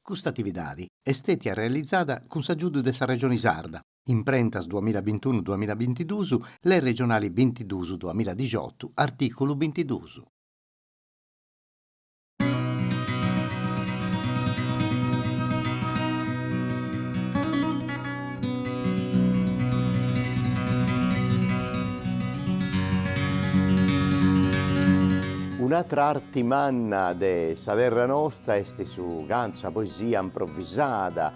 Custa atividadi est stètia realizada cun s'agiudu de sa Regioni Sarda, Imprentas duamilla bintunu duamilla bintiduus, Lei regionali bintiduus duamilla dixiotu, artìculu bintiduus. Un'atra arti manna de sa terra nosta est su cantu, sa poesia improvisada,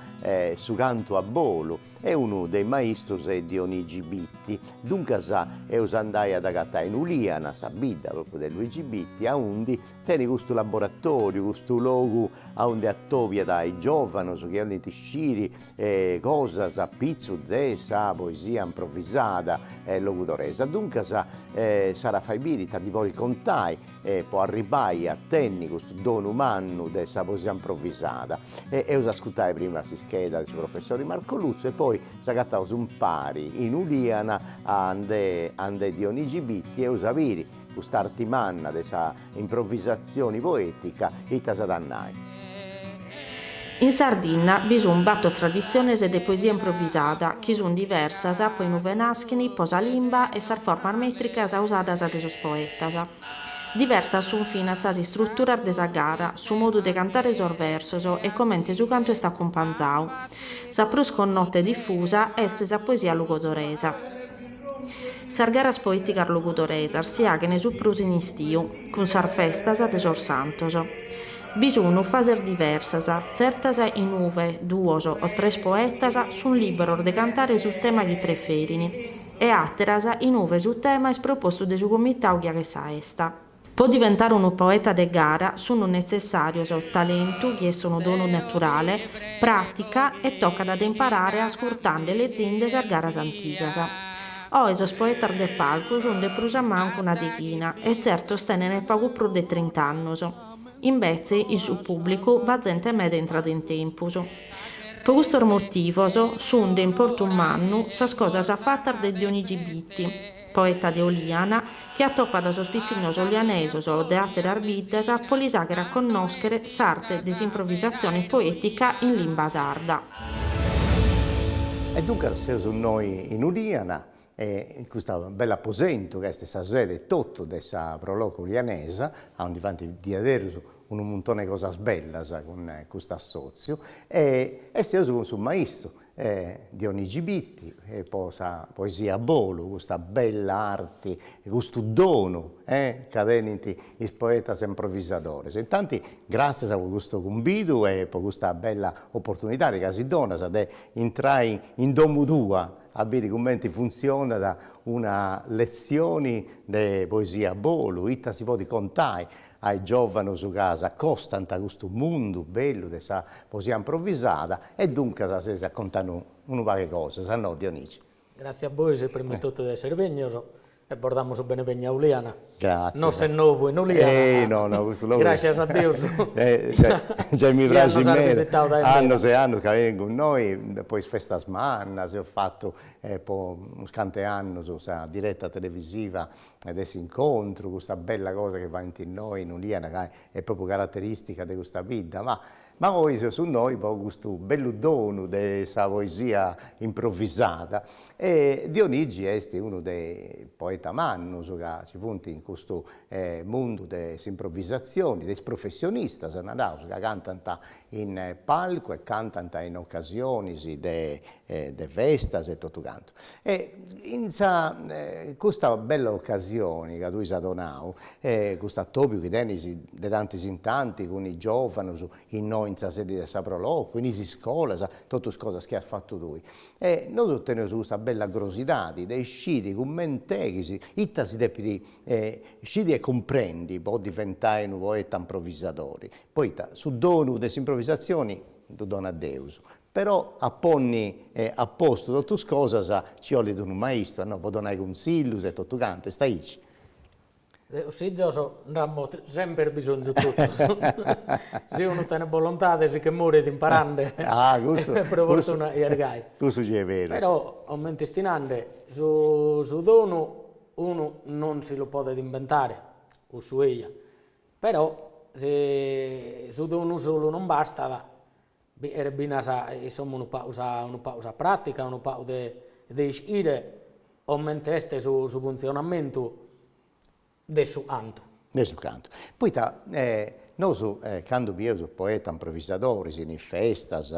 su cantu a bolu. E unu de is maistus est Dionigi Bitti. Duncas eus andai a dd'agatai in Uliana, sa bidda propriu de Luigi Bitti, aundi tenit custu laboratoriu, custu logu aundi atobiat is giovanus chi 'olint sciri cosas a pitzus de sa poesia improvisada logudoresa. Duncas s'at a fai biri ita ndi podit contai po arribbai a tenni custu donu mannu de sa poesia improvisada. E eus ascurtai prima s'ischeda de su professori Marco Lutzu e poi s'agataus impari in Uliana ande ande Dionigi Bitti e eus a biri cust'arti manna de sa improvisatzioni poetica ita s'at a nai. In Sardinna bi sun bator traditziones de poesia improvisada chi sun diversas po inuve naschin, po sa limba e sas formas mètricas usadas de sos poetas. Diversas sun finas sas istruturas de sa gara, su modu de cantare sos versos e comente su cantu est acumpanzadu. Sa prus connota e difusa est sa poesia lugodoresa. Sas garas poèticas lugudoresas si 'aghen su prus in istiu, cun sas festas de sos santos. Bi sun fases diversas, tzertas in uve duos o tres poetas sun lìberos de cantare su tema chi preferin e àteras in uve su tema est propostu de su comitadu chi 'aghet sa 'esta. Po diventare unu poeta de gara sun netzessàrios talentu, chi est unu donu naturale, pràtica e tocat de imparare ascurtande e lezinde sas garas antigas. Oe sos poetas de palcu sun de prus a mancu una deghina e tzertos tenen pagu prus de trint'annos. Imbetze in su pùblicu b'at zente meda intrada in tempus. Po custos motivos sun de importu mannu sas cosas fatas de Dionigi Bitti, poeta de Oliana, chi atopat sos pitzinnos olianesos o de àteras biddas po lis fàghere a connòschere s'arte de s'improvisatzione poètica in limba sarda. E duncas seus innoi in Uliana e in custa bella aposentu ca est sa sede totu de sa Pro Loco Ulianesa, aundi faint diaderus unu muntone 'e cosas bellas cun custu assotziu e seus cun su maistu Dionigi Bitti po sa poesia a bolu, custa bella arti, custu donu ca tenint is poetas improvisadores. Intanti gratzias po custu cumbidu e po custa bella oportunidadi ca si donas de intrai in domu tua a biri cumenti funtzionat una letzioni de poesia a bolu, ita si podit contai a is giovanus ca s'acostant a custu mundu bellu de sa poesia improvisada e duncas ses a contai unu pagu 'e cosas, no Dionigi? Gratzias a bois prima 'e totu de esser bennios e bos damus su benebegnu a Uliana. Gratzias. No ses nou in Uliana. Eh no no custu logu. Grascias a Deus. Giai mi praxit meda, annos e annos ca bengu innoi po is festas mannas, eus fatu po unus cantu 'e annus sa diretta televisiva de s'incontru, custa bella cosa chi faint innoi in Uliana ca est propriu carateristica de custa bidda, ma ma oi seus innoi po custu bellu donu de sa poesia improvisada e Dionigi est unu de is poetas mannus ca ci funt in custu mundu de s'improvisatzioni, de is professionistas, naraus, ca cantant in palcu e cantant in ocasionis de de festas e totu cantu. E in sa custa bella ocasioni ca tui s'as donau, custu atobiu chi tenis de tantis in tanti cun is giovanus innoi in sa sedi de sa Pro Loco, in is iscolas, totus cosas chi as fatu tui. E nosu teneus custa bella crosidadi de sciri cument'est chi si, ita si depit sciri e cumprendi po diventai unu poeta improvisadori, poita su donu de s'improvisatzioni ddu donat Deus, Però a ponni a postu totus cosas ci 'olit unu maistu, no, po donai cunsillus e totu cantu, est aici. De cussizos nd'amus semper bisonzu totus. Si unu tenet bolontade si che morit imparande. Ah, cussu, Pro fortuna est gai. Cussu chi est berus. Però, comente isti nande, su su donu unu non si lu podet imbentare, cussu eja, però si su donu solu non bastat. Bi cheret binas insomma unu pagu sa unu pagu sa pratica, unu pagu de de ischire comente est su su funtzionamentu de su cantu. De su cantu. Poita nosu candu bieus poetas improvisadoris in is festas,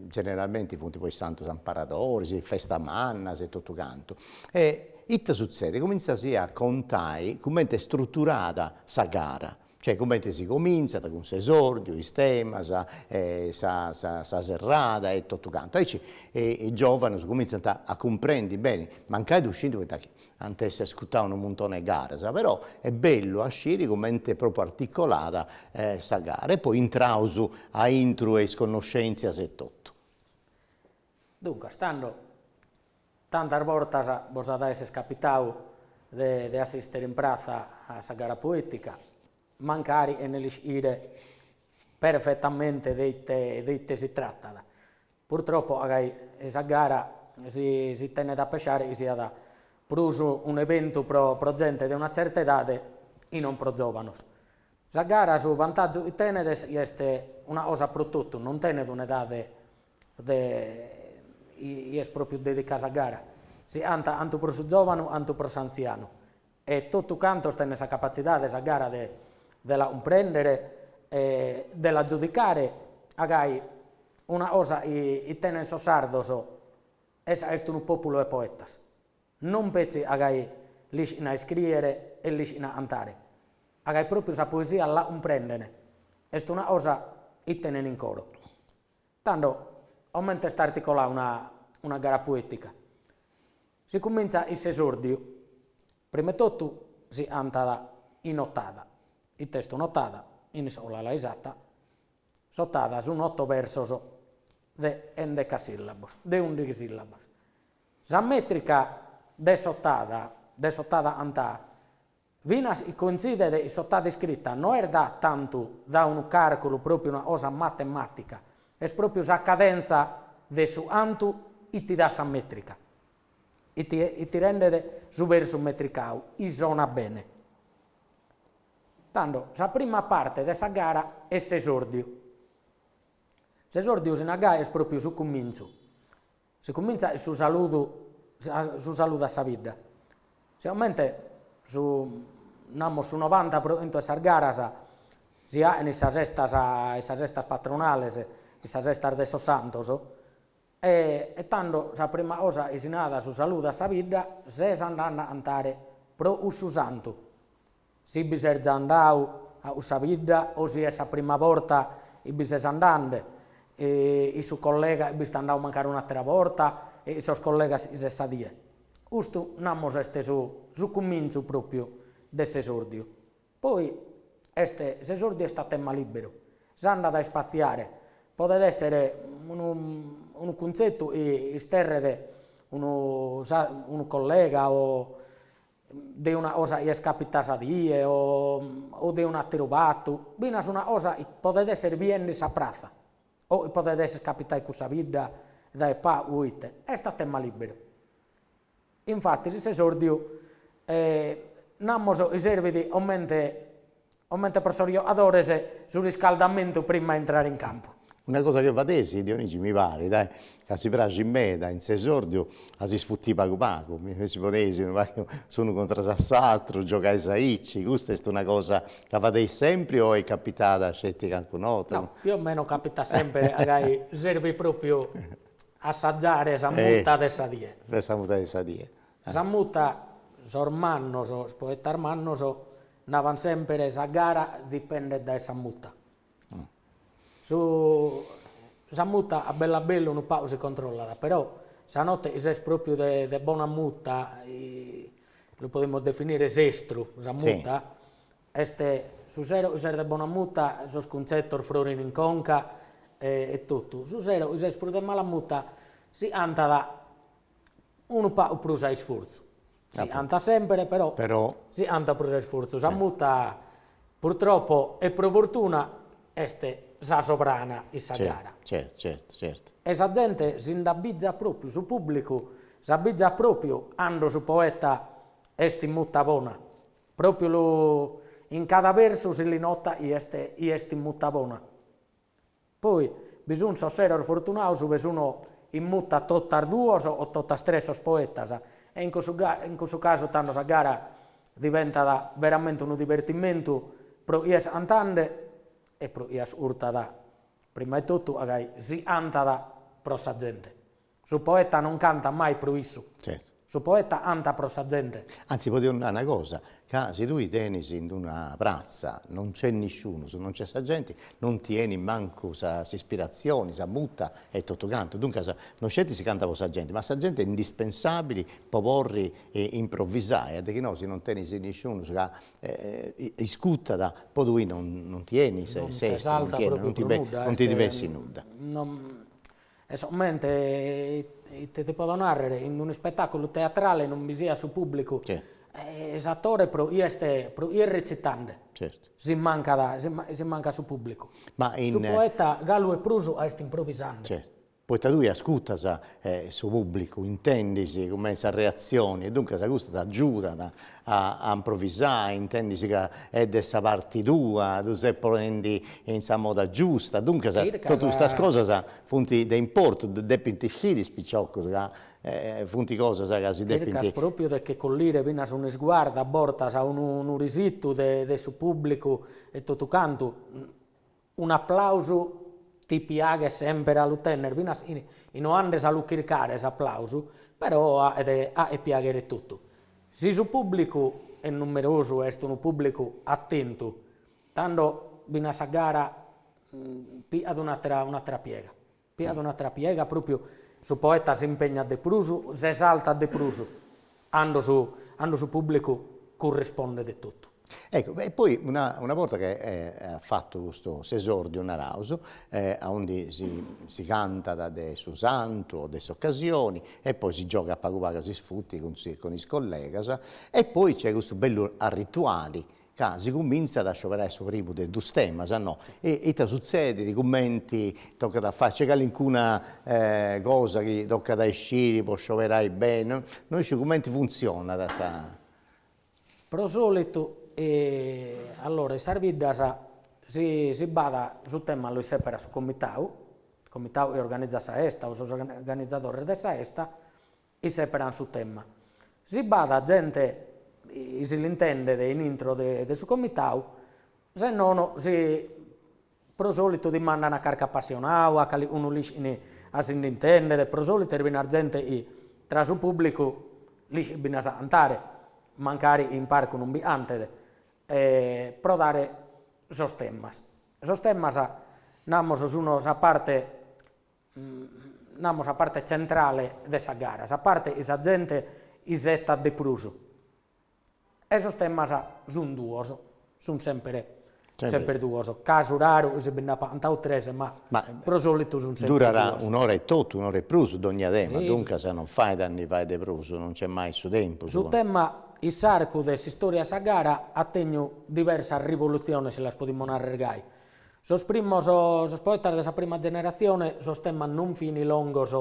generalmenti funt po is santus amparadoris, is festas mannas e totu cantu, e ita sutzedit, cumintzas a contai cumenti est struturada sa gara, Cioè cumenti si comintzat cun s'esordiu, is temas, sa sa serrada e totu cantu. Aici is giovanus cumintzant a cumprendi beni, mancai ddu scint poita chi ant essi ascurtau unu muntoni 'e garas, però est bellu a sciri cumenti est propriu articolada sa gara e poi intraus aintru 'e is connoscentzias e totu. Duncas, tando, tantas bortas bos at a esser capitau de de assistere in pratza a sa gara poetica, mancari chene l'ischire perfetamente de ite de ite si tratat. Purtroppo agai sa gara si si tenet a pesciare chi siat prus un'eventu pro pro zente de una tzerta edade e non pro giovanos. Sa gara su vantaggiu chi tenet est chi est una cosa pro totu, non tenet un'edade de chi est propriu dedicada a sa gara, si cantat tantu pro su giovanu tantu pro s'antzianu e totu cantos tenent sa capatzidade sa gara de de la cumprendere e de la giudicare, agai una cosa chi tenent sos sardos est ca est unu populu 'e poetas, non petzi agai l'ischin a iscriere e l'ischin a cantare, agai propriu sa poesia la cumprenden, est una cosa chi tenen in coro. Tando, comente est articolada una una gara poetica? Si cumintzat in s'esordiu. Prima 'e totu si cantat in otada. Ite est un'otada? In iscola l'ais ata. S'otada sun oto versos de endecasillabos, de undighi sillabas. Sa metrica de s'otada, de s'otada cantà, Finas chi cointzidet in s'otada iscrita no est dada tantu da unu càrculu pròpiu una cosa matemàtica, est pròpiu sa cadentza de su cantu chi ti dat sa mètrica, chi ti chi ti rendet su versu metricau, chi sonat bene. Tando, sa prima parte de sa gara est s'esòrdiu. S'esòrdiu si nat gai est pròpiu su cumintzu. Si cumintzat in su saludu su saludu a sa bidda. Sigomente su namus su novanta pro chentu 'e sas garas si 'aen in sas 'estas in sas 'estas patronales, in sas 'estas de sos santos, e e tando sa prima cosa chi si nat su saludu a sa bidda, ses andende a cantare pro cussu santu, Si bi ses già andau a cussa bidda o si est sa prima borta chi bi ses andande, e su collega chi b'est andau mancari un'atera borta e sos collegas chi ses sa die. Custu, namos, est su su cumintzu propriu de s'esordiu. Poi est s'esordiu est a tema liberu, s'andat a ispatziare, podet essere unu unu cuntzetu chi isterret unu unu collega o de una cosa chi est capitada sa die o o de un'ateru fatu, finas una cosa chi podet esser biende in sa pratza o chi podet esser capitada in cussa bidda dae pagu o ite, est a tema liberu. Infatis s'esordiu namos chi servit comente comente pro sos giogadores su riscaldamentu prima 'e intrare in campu. Una cosa chi fadeis, Dionigi, mi parit, eh, ca si praxit meda in s'esordiu a si sfuti pagu pagu, si poneis unu pagu s'unu contras a s'atru, giogais aici, custa est una cosa ca fadeis sempri o est capitada sceti cancuna 'orta? No, più o meno capitat sempre, gai servit propriu a assaggiare sa muta de sa die. Sa muta de sa die. Sa muta, sos mannos, sos poetas mannos, Naban semper sa gara dipendet dae sa muta. Su sa muta a bellu a bellu unu pagu si controllat, però sa note chi ses propriu de de bona muta, lu podimus definire s'estru, sa muta, est su sero chi ses de bona muta sos cuntzetos frorin in conca e totu, su sero chi ses prus de mala muta si cantat unu pagu prus a isfortzu. Si cantat sempre, però, però si cantat prus a isfortzu. Sa muta, purtroppo e pro fortuna, est sa sovrana in sa gara. Certu, certu, certu. E sa zente si nd'abbizat propriu, su pubblicu s'abbizat propriu cando su poeta est in muta bona. Propriu lu, in cada versu si li notat chi est chi est in muta bona. Poi. Bi sun sos seros fortunados ue sun in muta totas duos o totas tres sos poetas e in cussu in cussu casu tando sa gara diventat veramente unu divertimentu pro chie est 'antande e pro chie ascurtat, prima 'e totu a gai si 'antat pro sa zente. Su poeta non cantat mai pro issu. Certu. Su poeta 'antat pro sa zente. Anzi podeus nai una cosa, ca si tui tenis in d'una pratza, non nc'est nisciunus, non nc'est sa genti, non ti 'enit mancu sa s'ispiratzioni, sa muta e totu cantu. Duncas non sceti si cantat po sa genti, ma sa genti est indispensabili po porri improvisai, a de chi no si non tenis nisciunus ca iscutat, po tui non ti 'enit s'estu, non ti 'enit, non ti bessit nudda. E somente, ite ti podo nàrrere, in unu ispetàculu teatrale non bi siat su pùblicu, s'atore pro chie est pro chie est recitende, si mancat si mancat su pùblicu. Su poeta galu 'e prus est improvisende. Poita tui ascurtas su pubblicu, intendis cumenti sa reatzioni e duncas custu t'agiudat a improvisai, intendis ca est de sa parti tua, ddu ses ponendi in sa moda giusta, duncas totu custas cosas funt de importu, depint sciri is piciocus ca funt cosas ca si depint. Chircas propriu de che collire finas un'isguardu a bortas, unu risitu de su pubblicu e totu cantu, Un'aplàusu ti piaghet semper a lu tenner, finas chi no andes a lu chircare s'aplàusu, però 'aghet piaghere totu. Si su pùblicu est numerosu, est unu pùblicu atentu, tando finas sa gara pigat un'àtera un'àtera piega, pigat un'àtera piega pròpiu su poeta s'impegnat de prus, s'esaltat de prus, ando su ando su pùblicu currispondet totu. Ecco, e poi una una borta che at fatu custu s'esordiu naraus, aundi si si cantat de su santu o de s'occasioni e poi si giogat pagu pagu a s'isfuti cun cun is collegas e poi c'est custu bellu rituali ca si cumintzat a scioberai su primu de dus temas, no? E ita sutzedit, cumenti tocat a fai, nc'est calincuna cosa chi tocat a isciri po scioberai beni, no isciu cumenti funtzionat sa Pro solitu, allora, in sas biddas si si b'at su tema lu isseperat su comitau, comitau chi organizat sa 'esta o sos organizadores de sa 'esta isseperan su tema. Si b'at zente chi si l'intendet in intro de su comitau, se nono si Pro solitu dimandan a carchi appassionadu, a calicunu l'ischit a si nd'intendere, pro solitu est finas zente chi tra su pubblicu l'ischit finas a cantare, mancari in parcu non bi cantet, pro dare sos temas. Sos temas, namos, sun sa parte namos sa parte tzentrale de sa gara, sa parte chi sa zente isettat de prus. E sos temas sun duos, sun semper semper duos, casu raru si bi nd'apat cantadu tres, ma pro solitu sun semper duos. Durat un'ora e totu, un'ora e prus dogna tema, duncas non fait a ndi fai de prus, non nc'est mai su tempus. Su tema in s'arcu de s'istoria 'e sa gara at tenniu diversas rivolutziones, si las podimus narrer gai. Sos primos, sos poetas de sa prima generatzione sos temas non fin longos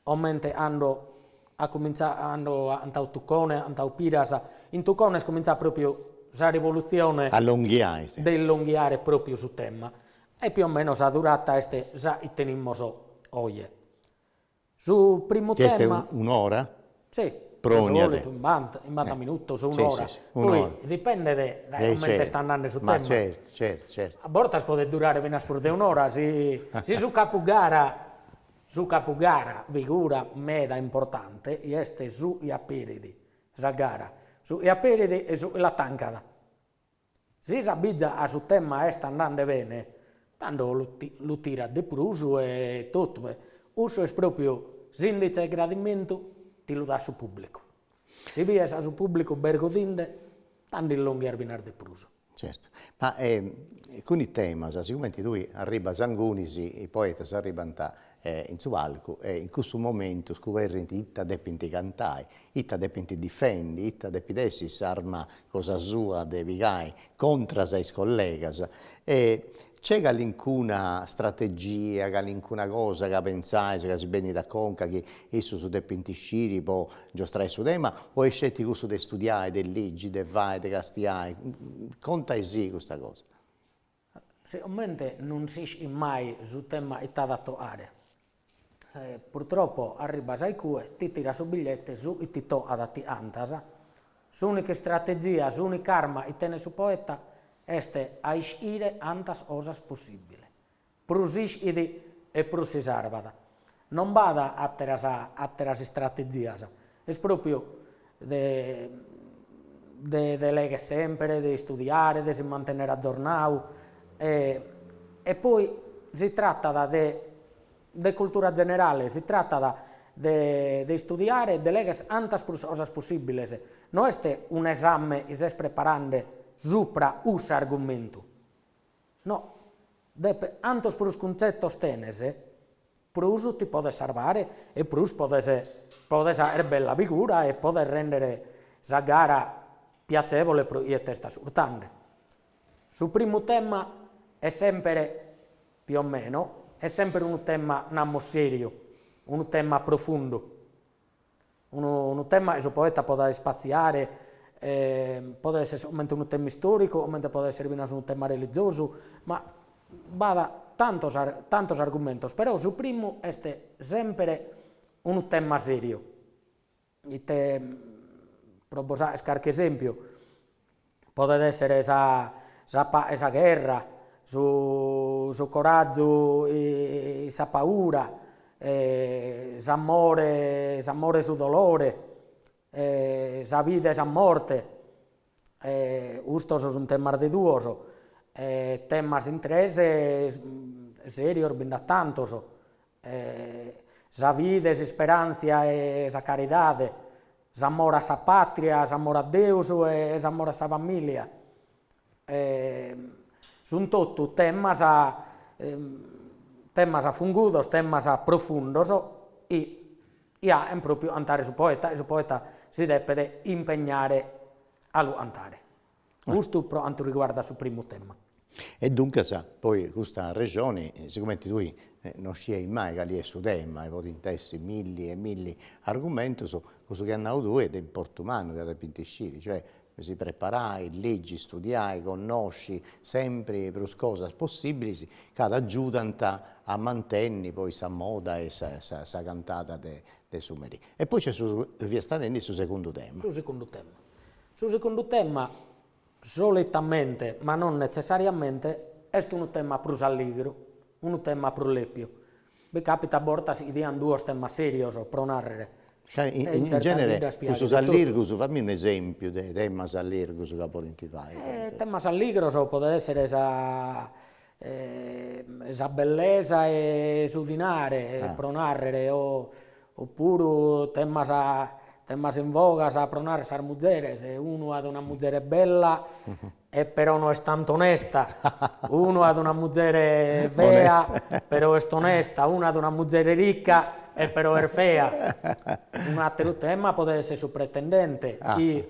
Comente ando at cumintzadu, ando at cantadu Tucone, at cantadu Piras, in Tucone est cumintzada pròpiu sa rivolutzione Allonghiai, si. de illonghiare pròpiu su tema e più o meno sa durata est sa chi tenimus oje. Su primu tema. Chi est un'ora? Si, Pro de solitu chimbanta minutos, un'ora, poi dipendet dae comente est andende su tema. Ma certu, certu, certu. A bortas podet durare finas prus de un'ora, si si su capu gara, su capu gara, figura meda importante, chi est su chi aperit sa gara, su chi aperit e su chi la tancat. Si s'abbigiat ca su tema est andende bene, tando lu lu tirat de prus e totu, cussu est pròpiu s'indice 'e gradimentu ti lu dat su pùblicu. Si bies ca su pùblicu b'est godinde, tando illonghias finas de prus. Certu. Ma cun is temas, sigumenti tui arribas ingunis, is poetas arribant in su palcu e in cussu momentu scuberrint ita depint cantai, ita depint difendi, ita depit essi s'arma cosa sua de pigai contras a is collegas e nc'est calincuna strategia, calincuna cosa ca pentzais, ca si benit a conca chi issus depint sciri po giostrai su tema o est sceti cussu de studiai, de ligi, de fai, de castiai? Contaisì custa cosa. Sigomente non s'ischit mai su tema ite at a tohare, purtroppo arribas a icue, ti tiras su bigliete, su chi ti tohat ti antas, s'unica istrategia, s'unica arma chi tenet su poeta est a ischire antas cosas possibile. Prus ischit e prus si sarvat. Non b'at àteras àteras istrategias, est pròpiu de de de lèghere semper, de istudiare, de si mantènnere agiornadu e e poi si tratat de de cultura generale, si tratat de de istudiare e de lèghere antas prus cosas possìbiles, no est un'esame chi ses preparende supra cussu argumentu No, depes, antos prus cuntzetos tenes, prus ti podes sarvare e prus podes podes aer bella figura e podes rèndere sa gara piacevole pro chie t'est ascurtende. Su primu tema est semper, più o meno, est semper unu tema, namus, seriu, unu tema profundu Unu unu tema chi su poeta podet ispatziare, podet esser comente unu tema istòricu, comente podet esser finas unu tema religiosu, ma b'at tantos tantos argumentos, però su primu est semper unu tema sèriu, ite pro bos aer carchi esèmpiu, podet esser sa sa 'e sa gherra, su su corazu e sa paura, s'amore s'amore e su dolore, sa vida e sa morte, custos sunt temas de duos, temas in tres serios bi nd'at tantos, sa fide, s'isperantzia e sa caridade, s'amore a sa patria, s'amore a Deus e s'amore a sa familia. Sunt totu temas temas fungudos, temas profundos chi 'aen propriu 'antare su poeta e su poeta si depet impegnare a lu 'antare. Custu pro cantu riguardat su primu tema. E duncas, poi custa arrexoni, sigumenti tui non sciei mai cali est su tema e podint essi milli e milli argumentus, cussu chi as nau tui est de importu mannu ca depint sciri, cioè si preparai, ligi, studiai, connosci sempri prus cosas possibilis ca t'agiudant a mantenni poi sa moda e sa cantada de su merì. E poi c'est su, fiast narendi, su segundu tema. Su segundu tema. Su segundu tema, solitamente, ma non netzessariamente, est unu tema prus alligru, unu tema prus lèpiu. Bi capitat a bortas chi diant duos temas sèrios, pro nàrrere. Ca in genere cussus allirgus, fammi un'esèmpiu de temas allirgus ca podint fai. Temas alligros podet èssere sa sa bellesa e su dinare, pro nàrrere, o opuru temas temas in voga, pro narrer sas muzeres, unu at una muzere bella e però no est tantu onesta, unu at una muzere fea però est onesta, unu at una muzere ricca e però est fea. Un'ateru tema podet esser su pretendente, chi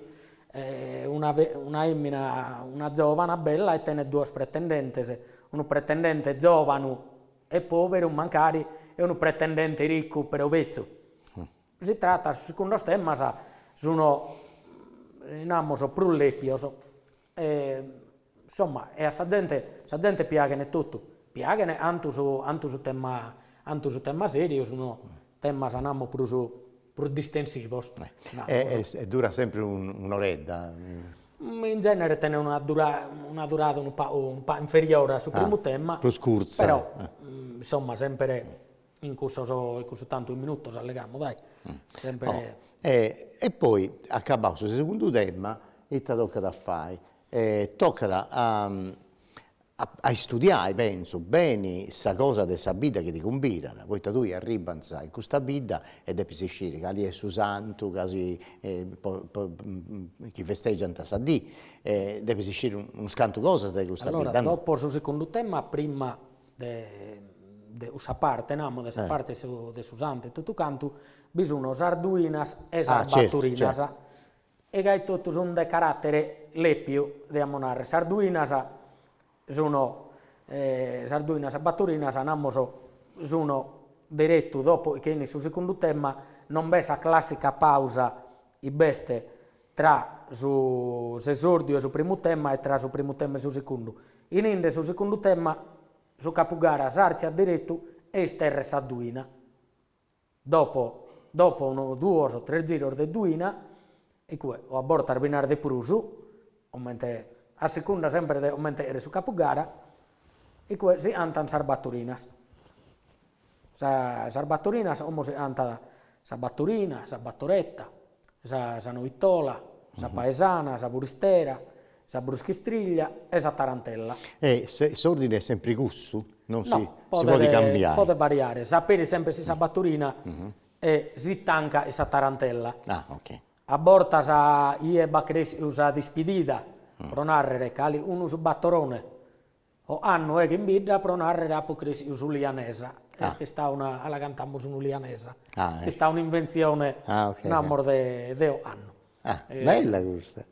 una una 'emina, una giovana bella e tenet duos pretendentes, unu pretendente giovanu e poberu mancari e unu pretendente riccu però betzu. Si tratat, sos segundos temas sun, namus, prus lèpios e insomma e a sa zente sa zente piaghene totu, piaghene antu su antu su tema antu su tema seriu sun temas namus prus prus distensivos. E e durat sempre un'oredda? In genere tenet una dura una durada unu pagu unu pagu inferiore a su primu tema, prus curtza, però insomma sempre in cussos in cussu tantu 'e minutos allegamus dai, sempre. E poi acabau su segundu tema ita tocat a fai? Tocat a a istudiai, pentzu, beni sa cosa de sa bidda chi ti cumbidat, poita tui arribas in custa bidda e depis sciri cali est su santu ca si chi festeggiant sa dì, depis sciri unus cantu cosas de custa bidda. Allora, dopo su segundu tema, prima de de cussa parte, namu, de sa parte de su santu e totu cantu, bi sun sas duinas e sas battorinas E gai totu sun de caràtere lèpiu, diamus narrer. Sas duinas sun, sas duinas battorinas, namus, sun deretu dopo chi 'enit su segundu tema, non b'est sa clàssica pausa chi b'est tra su s'esòrdiu 'e su primu tema e tra su primu tema e su segundu. Ininde su segundu tema su capugara s'artziat deretu e isterret sa duina. Dopo dopo unu duos o tres giros de duina, icue o a bortas finas de prus, comente a secunda sempre de comente cheret su capugara, icue si cantant sas batorinas. Sas batorinas, como si cantat sa batorina, sa batoreta, sa sa noitola, sa paesana, sa furistera, sa bruschistriglia e sa tarantella. E s'ordine est sempri cussu? Non si si podet cambiai? Podet variare, s'aperit sempre chin sa batorina e si tancat in sa tarantella. Ah ok. A bortas ie b'at crèschidu sa dispidida, pro nàrrere, cali unu su batorone Ocannu ego in bidda pro nàrrere apo crèschidu s'ulianesa, est istada una, a la cantamus un'ulianesa, est istada un'inventzione namos de de ocannu. Ah, bella custa!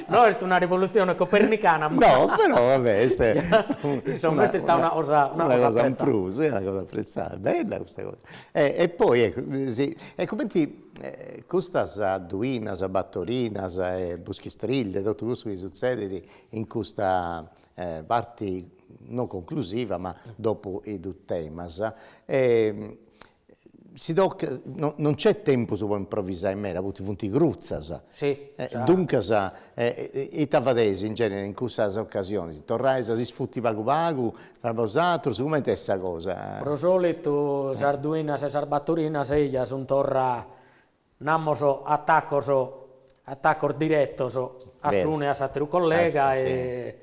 No est una rivolutzione copernicana ma. No, però va bè, est Insomma est istada una cosa una cosa in prus, una cosa apprezzada, bella custa cosa. E poi ecco, si, e cumenti custas duinas, batorinas e buschistrille, totu cussu chi sutzedit in custa parti non conclusiva ma dopu is dus temas, si tocat, non nc'est tempus po improvisai meda, poita funt crutzas, duncas ita fadeis in genere in cussas ocasionis, torrais a si sfuti pagu pagu tra bosatrus, cumenti est sa cosa? Pro solitu sas duinas e sas batorinas eja sunt torra Namos atacos atacos diretos a s'unu e a s'ateru collega e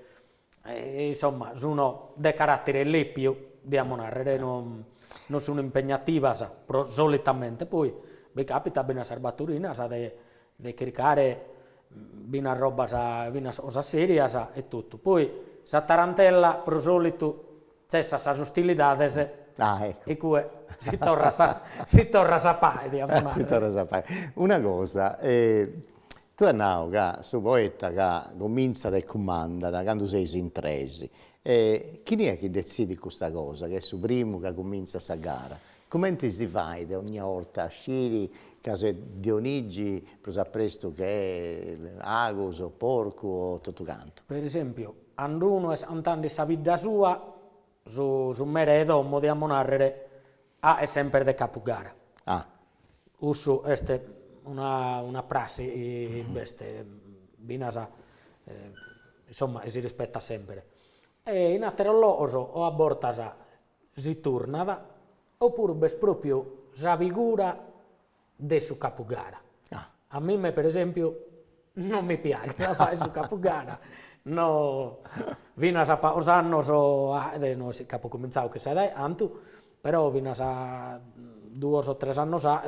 insomma sun de carattere lèpiu, diamus nàrrere, non non sun impegnativas pro solitamente, poi bi capitat finas sas batorinas de de chircare finas robas finas cosas serias e totu, poi sa tarantella pro solitu Cessat sas ostilidades ah, ecco. E cue si torrat sa si torrat sa pae, diamus narrer. Si torrat sa pae. Una cosa, tui as nau ca su poeta ca comintzat e cumandat candu seis in tres, chini est chi detzidit custa cosa, chi est su primu ca comintzat sa gara? Cumenti si fait ogna 'orta a sciri ca c'est Dionigi prus a prestu che Agus o Porcu o totu cantu? Per esempiu, Cando unu est cantende in sa bidda sua, su su mere 'e domo, diamus nàrrere, a est semper de capu gara. Ah. Cussu est una una prassi chi b'est finas, insomma, si rispetat semper. E in àteros logos o a bortas si turnat, opuru b'est pròpiu sa figura de su capugara. A mime per esempiu non mi piaghet a fai su capugara, no, finas a pagos annos a, no est chi apo cumintzau chissai dae cantu, però finas a duos o tres annos a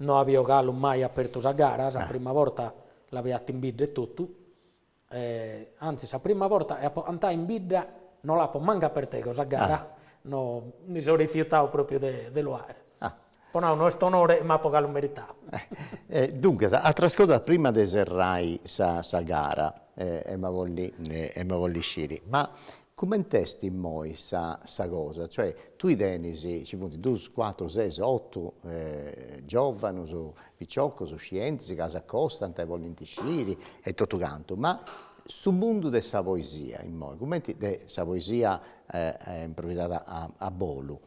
no avio galu mai apertu sa gara, sa prima borta l'avio 'atu in bidda etotu Antzis sa prima borta chi apo cantau in bidda no l'apo mancu aperta ego sa gara, no mi so rifiutau propriu de de lu 'aere. Apo nau no est onore chi m'apo galu meritau. Duncas, atras cosas prima de serrai sa sa gara emu a bolli emu a bolli sciri, ma Cument'est immoi sa sa cosa? Cioè, tui tenis, nci funt dus, cuatru, ses, otu giovanus, piciocus, scientis ca s'acostant e bolint sciri e totu cantu, ma su mundu de sa poesia immoi, cumenti de sa poesia improvisada a bolu,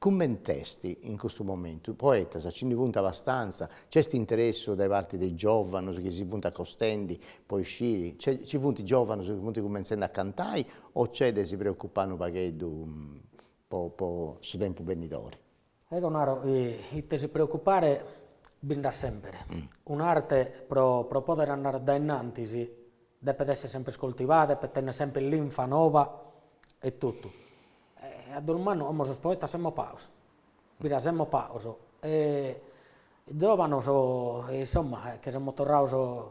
Cument'est in custu momentu? Poetas ci ndi funt abastanza? Nc'est interessu dae parti de is giovanus chi si funt acostendi po isciri? Ci funt giovanus chi funt cumentzendi a cantai o nc'est de si preocupai unu pagheddu po po su tempus benidori? Ego naro ite si preocupare bi nd'at semper. Un'arte pro pro poder andare a dae innantis depet esser semper coltivada, depet tenner semper linfa noba e totu. E a dolu mannu como sos poetas semus pagos, mira semus pagos e giovanos insomma che semus torrados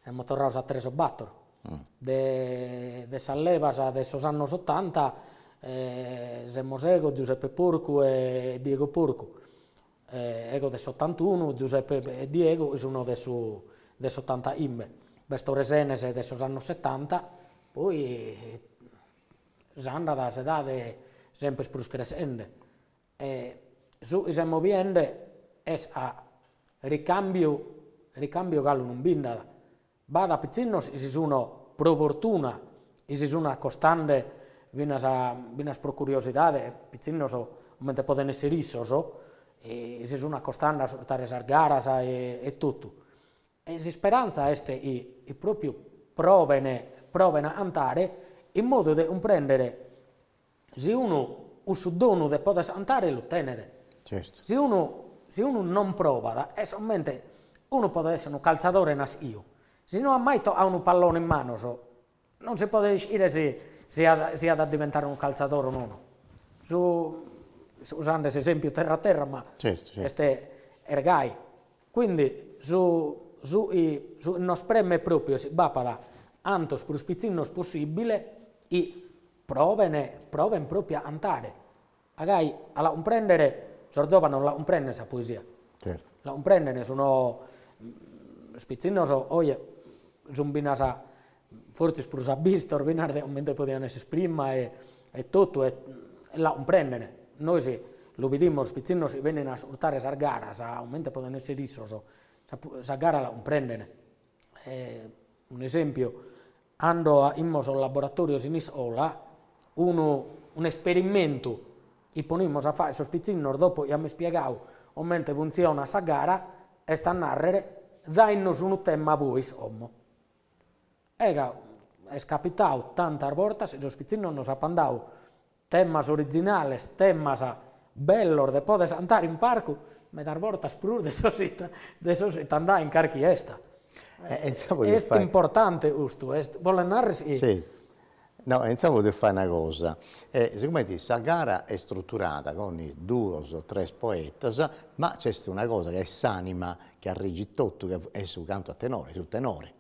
semus torrados a tres o bator, de de sas levas de sos annos otanta semus ego, Giuseppe Porcu e Diego Porcu, ego de s'otantunu, Giuseppe e Diego sun de su de s'otantachimbe, b'est Tore Senes de sos annos setanta, poi S'andat s'edade semper prus creschende e su chi semus biende est a ricambiu, ricambiu galu non bi nd'at. B'at pitzinnos chi si sun. pro fortuna chi si sun acostende finas finas pro curiosidade, pitzinnos comente poden esser issos, e si sun acostende a ascurtare sas garas e totu. E s'isperantza est chi pròpiu proven proven a 'antare in modu de cumprèndere si unu cussu donu de poder 'antare lu tenet. Certu. Si unu si unu non provat est comente unu podet esser unu calciadore naschiu, si no at mai tocadu unu pallone in manos Non si podet ischire si si at si at a diventare unu calciadore o nono. Su usende s'esempiu terra terra ma Certu, certu. est est gai. Quindi su su chi su chi nos premet propriu est chi b'apat antos prus pitzinnos possibile chi proven proven propriu a 'antare. A gai a la cumprendere sos giovanos la cumprenden sa poesia. Certu. La cumprenden, sun sos pitzinnos oje sun finas fortzis prus abbistos finas de comente podian esser prima e e totu e la cumprenden. Nois lu bidimus, pitzinnos chi benin a ascurtare sas garas, comente poden esser issos, sa sa gara la cumprenden. Un'esempiu, Cando aimus sos laboratorios in iscola, unu un'esperimentu chi ponimus a fagher sos pitzinnos dopo chi amus ispiegadu comente funtzionat sa gara, est a narrer, dainos unu tema bois como. E ca est capitadu tantas bortas chi sos pitzinnos nos apan dadu Temas originales, temas bellos de poder cantare in parcu, medas bortas prus de sos de sos chi t'an dadu in carchi 'esta. Est importante custu, est, bolet narrer chi. Si. No, e intzà podiu fai una cosa, sigumenti sa gara est struturada cun is duos o tres poetas, ma nc'est una cosa ca est s'anima chi arregit totu, ca est su cantu a tenore, su tenore.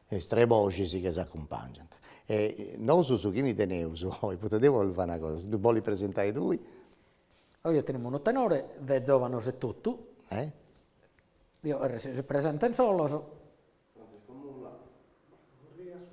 Is tres boxis chi s'acumpangiant. E nosu chini teneus oi, poita deu bollu fai una cosa, si ddu bolis presentai tui. Oi tenimus unu tenore de giovanos etotu. Eh? Dio cherrer si si presenten solos. Frantziscu Mula, Marco Corrias,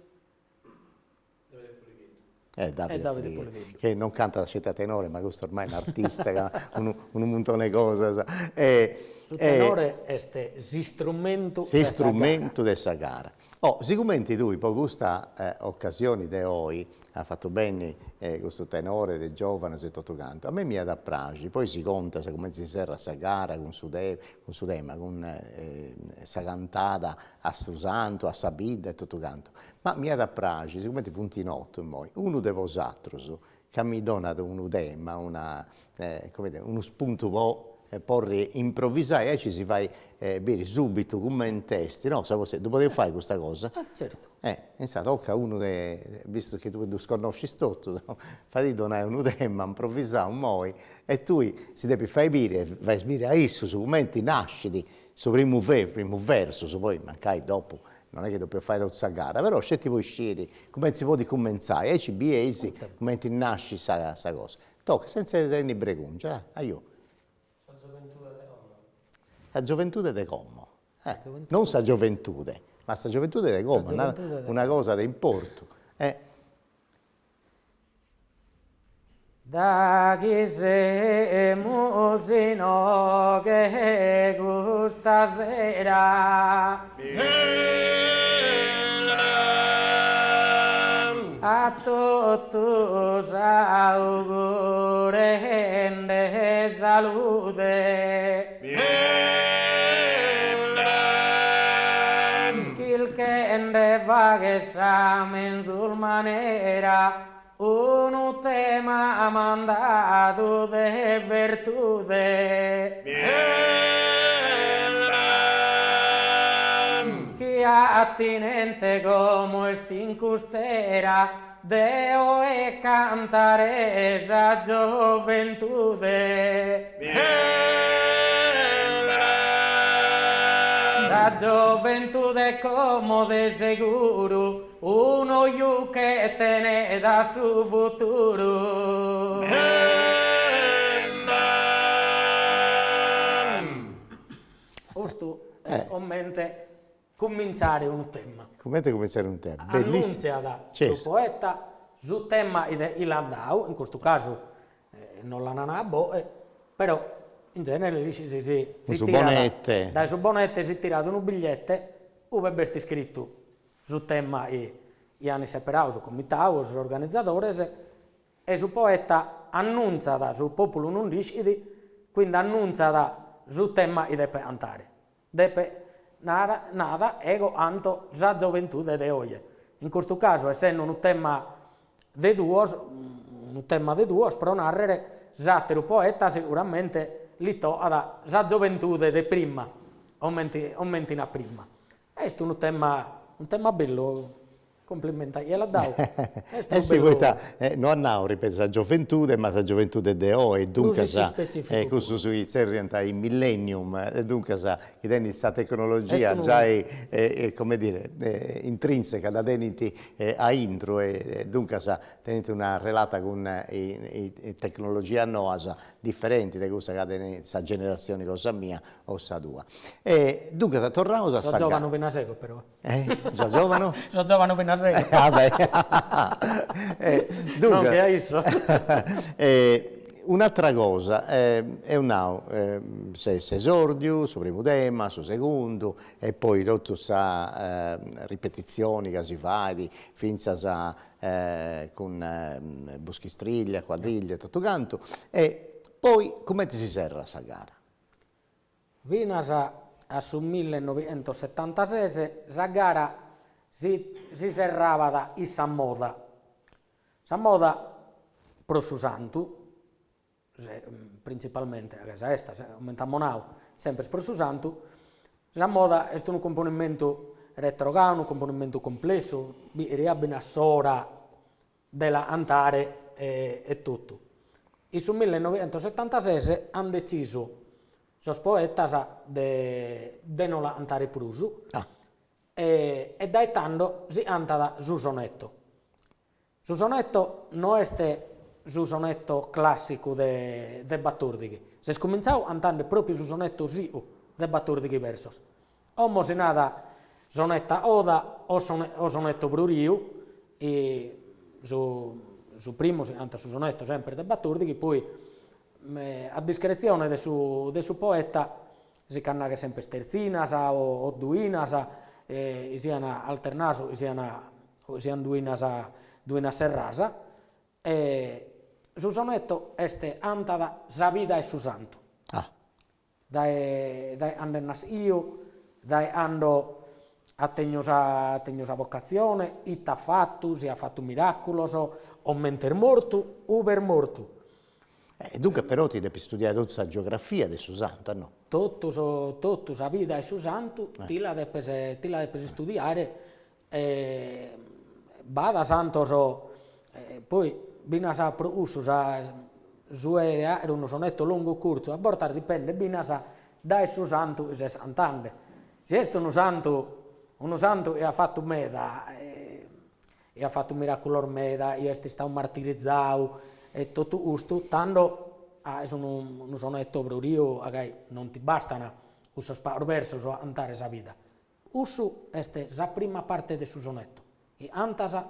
Davide Puligheddu. Eh, Davide Puligheddu, che non cantat sceti a tenore, ma custu ormai est un'artista ca unu unu muntone 'e cosas. E Su tenore est s'istrumentu de sa gara. S'istrumentu de sa gara. Oh, sigumenti tui po custa ocasioni de oi as fatu benni custu tenore de giovanus e totu cantu, a mei m'iat a praxi, poi si contas cumenti si serrat sa gara cun su cun su tema, cun sa cantada a su santu, a sa bidda e totu cantu, Ma m'iat a praxi, sigumenti funt in otu immoi, unu de bosatrus ca mi donat unu tema, una come dire, unu spuntu po porri improvisai, aici si fait biri subitu cument'est, no, sa poesia, ddu podeus fai custa cosa? Ah certu. Insa tocat unu de, vistu chi tui ddus connoscis totus, faidi donai unu tema improvisau immoi e tui si depis fai biri e fais biri a issus cumenti nascit su primu primu versus, poi mancai dopu Non est chi depeus fai totu sa gara, però sceti po isciri cumenti si podit cumentzai, aici bieis cumenti nascit sa sa cosa. Toca, sentza de tenni bregungia, ajò. Sa gioventude de como. Sa gioventude de como, eh, non sa gioventude, ma sa gioventude de como, una cosa de importu, eh. Da chi semus inoghe custa sera. A totus augurende salude. Chirchende fagher sa menzus manera Unu tema m'an dadu de virtude. Chi attinente como est in cust'era deo 'e cantare sa gioventude. Sa gioventude como de seguru Un'oju che tenet a su futuru. Custu est comente cumintzare unu tema. Comente cumintzare unu tema. Bellissimo. Annùntziat su poeta su tema chi l'at dadu, in custu casu non l'an nadu a boe, però in genere l'ischis si si tirat dae su bonete si tirat unu bigliete ue b'est iscritu su tema chi. Chi an seperau su comitau o sos organizadores e su poeta annuntzat, su populu non nd'ischit, quindi annuntzat su tema chi depet 'antare. Depet nara, nat, ego 'anto sa gioventude de oje. In custu casu, essende unu tema de duos, unu tema de duos, pro nàrrere, s'àteru poeta seguramente li tocat sa gioventude de prima, comente comente in a prima. Est unu tema, unu tema bellu, Cumplimenti a chie l'at dau. Eh si, poita no at nau, ripeto, sa gioventude, ma sa gioventude de oi, duncas cussus chi tzerriant i millennium, e duncas chi tenint sa tecnologia giai, come dire, intrinseca, dda tenint aintru e duncas tenint una relata cun is tecnologias noas diferenti de cussa ca tenit sa generatzioni cosa mia o sa tua. E duncas torraus a sa gara. So giovanu finas ego però. Eh? So giovanu? So giovanu finas ego. Ah beh. Duncas. Non che a issu. Un'atera cosa, eus nau, s'esordiu, su primu tema, su segundu e poi totu sa ripetitzioni ca si fait fintzas cun buschistriglia, quadriglia e totu cantu e poi cumenti si serrat sa gara? Finas a su millenoighentosetantases sa gara si si serrabat in sa moda. Sa moda pro su santu, printzipalmente, sa 'esta, comente amus nau, semper pro su santu, sa moda est unu cumponimentu retrogau, unu cumponimentu cumplessu, bi cheriat finas s'ora de la 'antare e totu. In su millenoighentosetantases an detzisu sos poetas de de no la 'antare prus e e dae tando si 'antat su sonetto. Su sonetto no est su sonetto classicu de de battordighi, s'est cumintzau 'antande propriu su sonetto sicu de battordighi versos Como si nat sonetto a oda o o sonetto froriu, su su primu si 'antat su sonetto semper de battordighi, poi a discretzione de su de su poeta si ch'annaghet semper tertzinas o duinas, chi sian alternas o chi sian o chi sian duinas duinas serras, e su sonetto est 'antat sa vida 'e su santu. Dae dae cando est naschiu, dae cando at tegnu sa at tegnu sa vocatzione, ite at fatu, si at fatu miraculos, comente est mortu, ube est mortu. E duncas però ti depis studiai totu sa geografia de su santu, a no? Totu totu sa vida 'e su santu ti la depes ti la depes istudiare E b'at santos, poi finas pro cussu sa su 'e aer unu sonetto longu o curtzu a bortas dipendet finas dae su santu chi ses cantende. Si est unu santu unu santu chi at fatu meda, chi at fatu miraculos meda, chi est istadu martirizadu e totu custu, tando aes unu unu sonetto froriu agai non ti bastan cussos pagos versos a 'antare sa vida. Cussu est sa prima parte de su sonetto, chi 'antas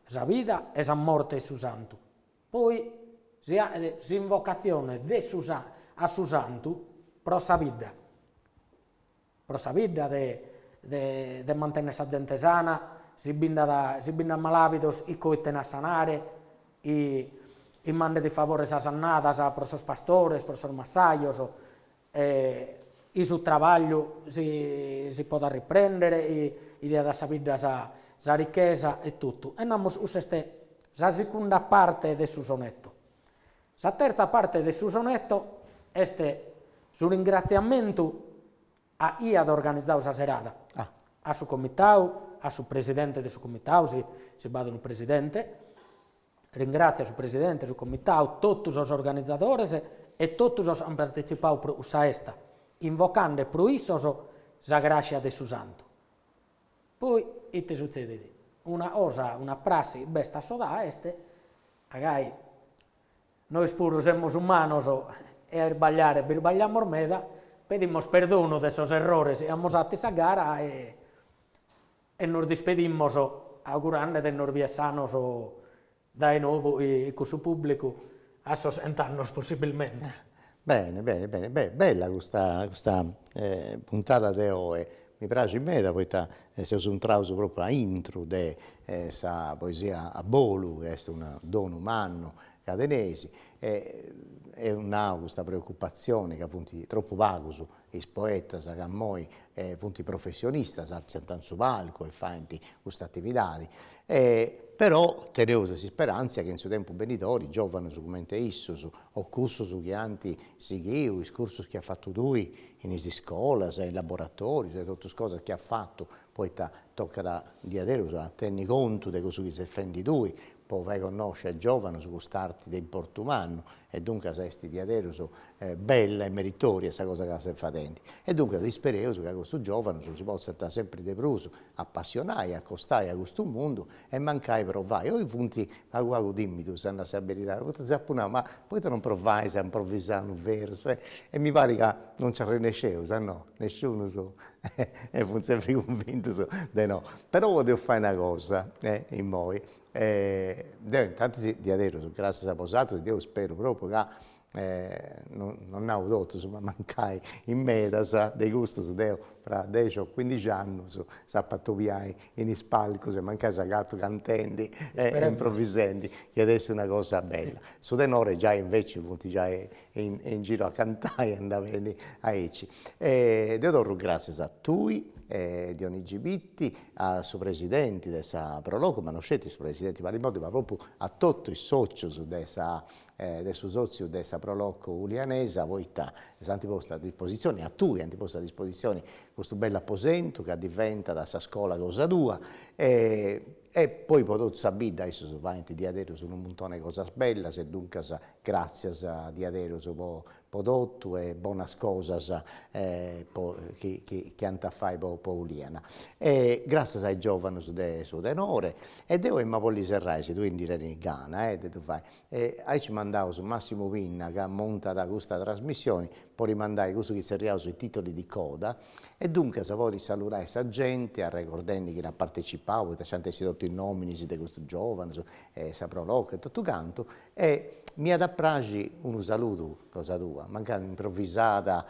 sa vida e sa morte 'e su santu. Poi si 'aghet s'invocatzione de su a su santu pro sa bidda, pro sa bidda de de de mantenner sa zente sana, si bi nd'at si bi nd'at malàbidos chi coiten a sanare, chi chi mandet favore sas annadas pro sos pastores, pro sos massajos, E chi su trabagliu si si podat riprendere, chi diat a sa bidda sa sa richesa e totu. E namus cussa est sa segunda parte de su sonetto. Sa terza parte de su sonetto est su ringratziamentu a chie at organizadu sa serada, a su comitadu, a su presidente de su comitadu, si si b'at unu presidente, Ringratziat su presidente, su comitadu, totu sos organizadores e totu sos an partetzipadu pro cussa 'esta, invocande pro issos sa grascia de su santu. Poi ite sutzedit? Una cosa, una prassi chi b'est assodada est, agai nois puru semus umanos e a isbagliare bi isbagliamus meda, pedimus perdonu de sos errores chi amus 'atu in sa gara e E nos dispedimus augurande de nos bier sanos dae nou in cussu pùblicu a sos chent'annos possibilmente. Bene, bene, bene, bella custa custa puntada de oe. mi praxit meda poita seus intraus propriu aintru de sa poesia a bolu, chi est unu donu mannu ca teneis, e eus nau custa preocupatzioni ca funt tropu pagus is poetas ca immoi funt professionistas, artziant in su palcu e faint custa atividadi, però teneus s'isperantzia chi in su tempus benidori giovanus cumenti issus o cussus chi ant sighiu is cursus chi as fatu tui in is iscolas e in laboratorius e totus cosas chi as fatu, poita tocat diaderus a tenni contu de cussu chi ses fendi tui po fai connosci a is giovanus cust'arti de importu mannu e duncas est diaderus bella e meritoria sa cosa ca ses fadendi. E duncas ispereus ca custus giovanus si potzant sempri de prus apassionai, acostai a custu mundu e mancai provai. Oi funt pagu pagu timidus, a nai sa beridadi, poita ddis apu nau, ma poita non provais a improvisai unu versu e mi parit ca non nci arrennesceus, a no, nesciunus e funt sempri cunvintus de no. Però podeus fai una cosa immoi, Deu intantis diaderus gràtzias a bosatrus, deu speru propriu ca non nau totus, ma mancai in medas de custus deu fra dexi o cuindixi annus s'apu atobiai in is palcus e mancai s'agatu cantendi e improvisendi, iat essi una cosa bella. Su tenore giai inveci funt giai in giru a cantai e andat beni aici. Deu torru gràtzias a tui Dionigi Bitti, a su presidenti de sa Pro Loco, ma no sceti su presidenti Palimotti, ma propriu a totu is socius de sa de su sotziu de sa Pro Loco ulianesa, poita s'ant postu a dispositzioni, a tui ant postu a dispositzioni custu bellu aposentu ca diventat sa scola cosa tua e e poi po totu sa bidda issus faint diaderus unu muntoni 'e cosas bellas e duncas gratzias diaderus po po totu e bonas cosas po chi chi ant a fai po po Uliana. E gràtzias a is giòvanus de su tenore e deu emu a bolli serrai, si tui ndi tenis gana de ddu fai, e aici mandaus Massimu Pinna ca montat custa trasmissioni po rimandai cussu chi tzerriaus i titoli di coda e duncas podis saludai sa genti arregordendi chini at partecipau, poita nci ant essi totu is nominis de custus giòvanus e sa Pro Loco e totu cantu E m'iat a praxi unu saludu cosa tua, mancai improvisada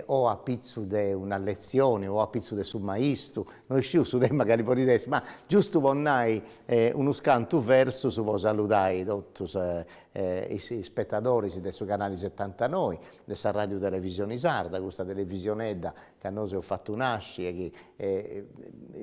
o a pitzu de una letzioni o a pitzu de su maistu, no isciu su tema cali podit essi, ma giustu po nai unus cantu versus po saludai totus is ispetadoris de su canali setantanoi, de sa Radiu Televisioni Sarda, custa televisionedda ca nosu eus fatu nasci e chi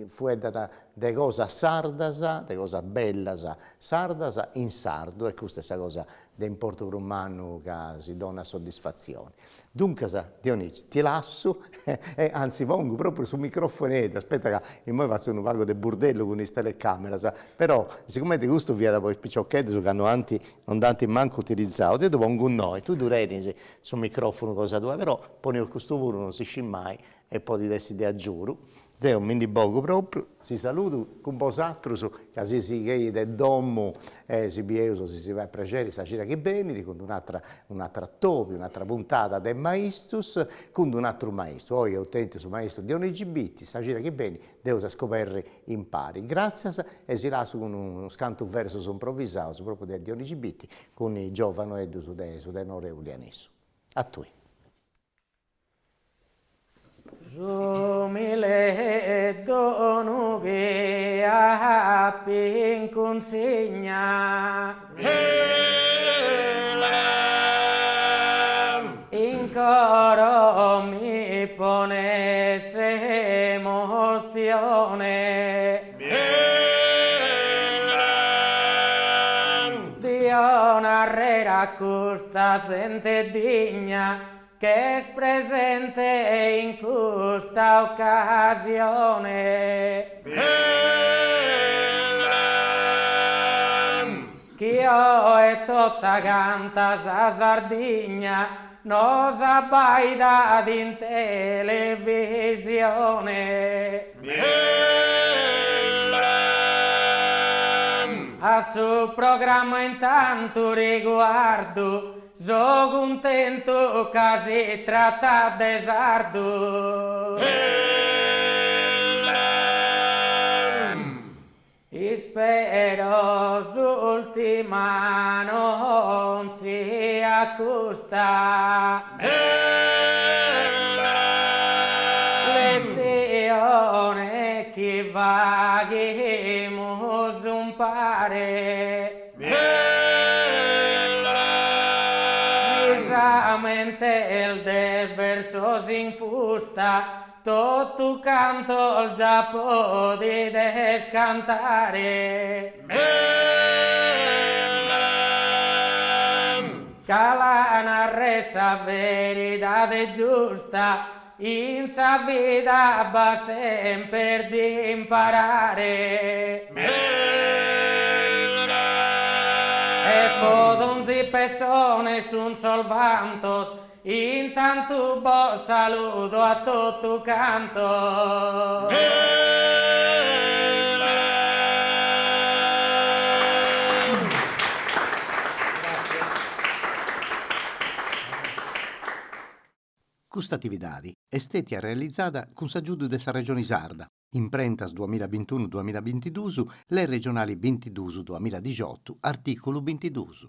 fueddat de cosas sardas, de cosas bellas sardas in sardu e custa est sa cosa de importu prus mannu ca si donat soddisfatzioni. Duncas, Dionigi, ti lassu e anzi pongu propriu su microfoneddu, aspetta ca immoi fatzu unu pagu de burdellu cun is telecameras, però sigumenti custu fiat po is piciocheddus ca no ant non dd'ant mancu utilizau, deu ddu pongu innoi, tui ddu tenis su microfunu cosa tua, però poneus custu puru, non si scit mai e podit essi de agiudu. Deu mi ndi bogu propriu, si saludu cun bosatrus ca si sighei de domu e si bieus si si fait prexeri sa cida chi benit cun d'un'atra un'atra atobiu, un'atra puntada de maistus cun d'un'atru maistu. Oi eus tentu su maistu Dionigi Bitti, sa cida chi benit dd'eus a scoberri impari. Gratzias e si lassu cun unus cantu versus improvisaus propriu de Dionigi Bitti cun is giovanoeddus de su tenore ulianesu. A tui. S'umile donu chi ap'in cunsigna. In coro mi ponet s'emotzione. Dio narrer a custa zente digna Ch'est presente in custa occasione. Chi oe tota canta sa Sardigna nos abbaidat in televisione. A su programma intantu riguardu So cuntentu ca si tratat de sardu. Ispero s'ultima non siat custa. Letzione. Faghimus umpare. Si sa mente est de versos infusta totu cantos già podides cantare. Ca la narrer sa veridade giusta In sa vida b'at semper d'imparare. E po donzi pessone sun sos vantos, intantu bos saludo a totu cantos. Custa atividadi est stètia realizada cun s'agiudu de sa Regioni Sarda, Imprentas duamilla bintunu duamilla bintiduus, Lei regionali bintiduus duamilla dixiotu, artìculu bintiduus.